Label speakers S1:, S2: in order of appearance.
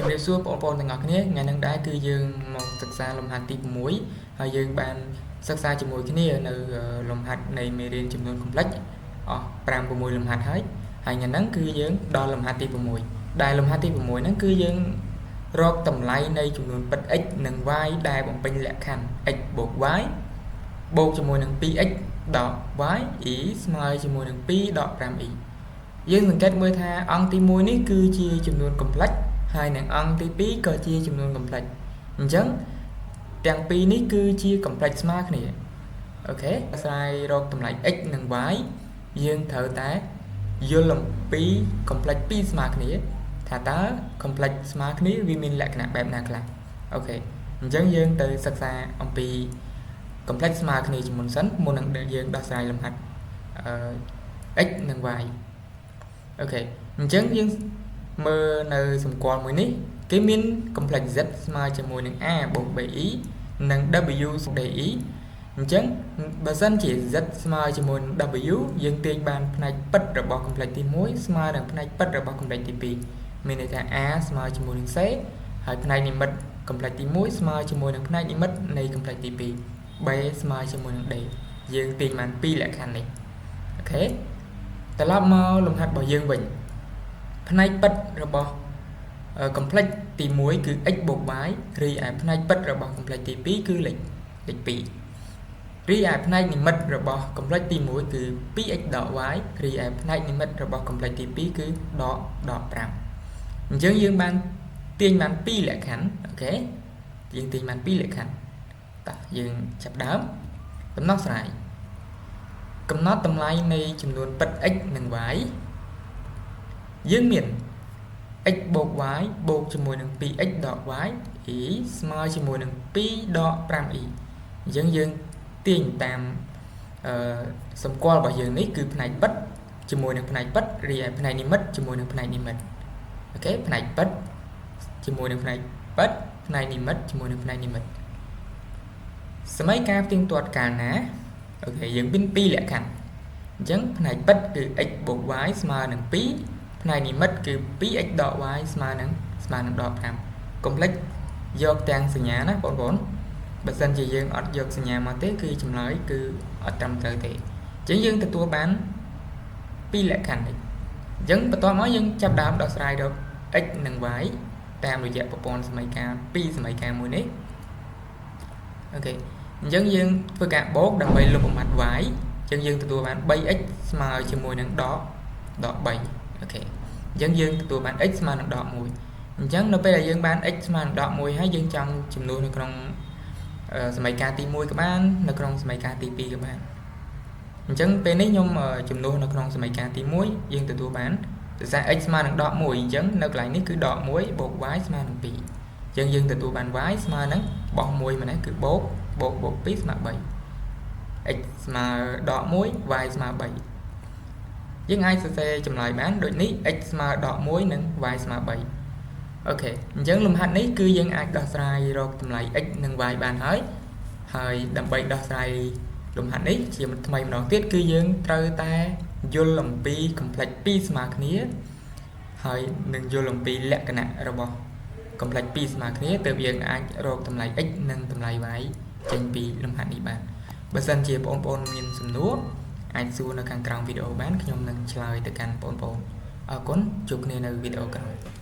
S1: ជំរាបសួរបងប្អូនទាំងអស់គ្នាថ្ងៃនេះដែរគឺយើងមកសិក្សាលំហាត់ទី6ហើយយើងបានសិក្សាជាមួយគ្នានៅលំហាត់នៃមេរៀនចំនួន complex អស់5 6លំហាត់ហើយហើយថ្ងៃហ្នឹងគឺយើងដល់លំហាត់ទី6ដែលលំហាត់ទី6ហ្នឹងគឺយើងរកតម្លៃនៃចំនួនពិត x និង y ដែលបំពេញលក្ខខណ្ឌ x បូក y បូកជាមួយនឹង 2x ដក y e ស្មើជាមួយនឹង2ដក 5e យើងសង្កេតមើលថាអង្គទី1នេះគឺជាចំនួន complex ហើយនឹងអង្គទី2ក៏ជាចំនួន complex អញ្ចឹងទាំងពីរនេះគឺជា complex ស្មើគ្នាOK អាស្រ័យរកតម្លៃ x និង y យើងត្រូវតែយល់អំពី complex ពីរស្មើគ្នាថាតើ complex ស្មើគ្នាវាមានលក្ខណៈបែបណាខ្លះOK អញ្ចឹងយើងទៅសិក្សាអំពី complex ស្មើគ្នាជាមុនសិនមុននឹងយើងដោះស្រាយលំហាត់អឺ x និង y OK អញ្ចឹងយើងមើលនៅសម្គាល់មួយនេះគេមាន complex z ស្មើជាមួយនឹង a បូក be និង w de អញ្ចឹងបើសិនជា z ស្មើជាមួយនឹង w យើងទាញបានផ្នែកពិតរបស់ complex ទី1ស្មើនឹងផ្នែកពិតរបស់ complex ទី2មានន័យថា a ស្មើជាមួយនឹង c ហើយផ្នែកនិមិត្ត complex ទី1ស្មើជាមួយនឹងផ្នែកនិមិត្តនៃ complex ទី2 b ស្មើជាមួយនឹង d យើងទាញបានពីរលក្ខខណ្ឌនេះOK ត្រឡប់មកលំហាត់របស់យើងវិញផ្នែកពិតរបស់ complex ទី1គឺ x បូក y រីឯផ្នែកពិតរបស់ complex ទី2គឺលេខលេខ2រីឯផ្នែកនិមិត្តរបស់ complex ទី1គឺ 2x ដក y រីឯផ្នែកនិមិត្តរបស់ complex ទី2គឺដកដក5អញ្ចឹងយើងបានទាញបាន2លក្ខខណ្ឌOK យើងទាញបាន2លក្ខខណ្ឌតោះយើងចាប់ដើមដំណោះស្រាយកំណត់តម្លៃនៃចំនួនពិត x និង y យើងមាន x បូក y បូកជាមួយនឹង 2x ដក y e ស្មើជាមួយនឹង2ដក 5e អញ្ចឹងយើងទាញតាមអឺសម្គាល់របស់យើងនេះគឺផ្នែកពិតជាមួយនឹងផ្នែកពិតរីឯផ្នែកនិមិត្តជាមួយនឹងផ្នែកនិមិត្ត OK ផ្នែកពិតជាមួយនឹងផ្នែកពិតផ្នែកនិមិត្តជាមួយនឹងផ្នែកនិមិត្តសមីការផ្ទៀងទាត់កាលណាOK យើងមានពីរលក្ខខណ្ឌអញ្ចឹងផ្នែកពិតគឺ x បូក y ស្មើនឹង2ផ្នែកនិមិត្តគឺ 2x ដក y ស្មើនឹងដក5កុំភ្លេចយកទាំងសញ្ញាណាបងប្អូនបើសិនជាយើងអត់យកសញ្ញាមកទេគឺចម្លើយគឺអត់ត្រឹមត្រូវទេអញ្ចឹងយើងទទួលបានពីរលក្ខខណ្ឌនេះអញ្ចឹងបន្ទាប់មកយើងចាប់ដើមដោះស្រាយរក x និង y តាមរយៈប្រព័ន្ធសមីការពីរសមីការមួយនេះOK អញ្ចឹងយើងធ្វើការបូកដើម្បីលុបបំបាត់ y អញ្ចឹងយើងទទួលបាន 3x ស្មើជាមួយនឹងដកដក3 OK អញ្ចឹងយើងទទួលបាន x ស្មើនឹងដក1អញ្ចឹងនៅពេលដែលយើងបាន x ស្មើនឹងដក1ហើយយើងចង់ចំនួននៅក្នុងសមីការទី1ក៏បាននៅក្នុងសមីការទី2ក៏បានអញ្ចឹងពេលនេះខ្ញុំចំនួននៅក្នុងសមីការទី1យើងទទួលបានដោយសារ x ស្មើនឹងដក1អញ្ចឹងនៅកន្លែងនេះគឺដក1បូក y ស្មើនឹង2អញ្ចឹងយើងទទួលបាន y ស្មើនឹងបោះ1ម្នេះគឺបូកបូកបូក2ស្មើ3 x ស្មើដក1 y ស្មើ3យើងអាចសរសេរចម្លើយបានដូចនេះ x ស្មើដក1និង y ស្មើ3 OK អញ្ចឹងលំហាត់នេះគឺយើងអាចដោះស្រាយរកតម្លៃ x និង y បានហើយហើយដើម្បីដោះស្រាយលំហាត់នេះជាថ្មីម្ដងទៀតគឺយើងត្រូវតែយល់អំពី complex ពីរស្មើគ្នាហើយនឹងយល់អំពីលក្ខណៈរបស់ complex ពីរស្មើគ្នាទើបយើងអាចរកតម្លៃ x និងតម្លៃ y ចេញពីលំហាត់នេះបានបើសិនជាបងប្អូនមានសំណួរអាចសួរនៅខាងក្រោមវីដេអូបានខ្ញុំនឹងឆ្លើយទៅកាន់បងប្អូនអរគុណជួបគ្នានៅវីដេអូក្រោយ។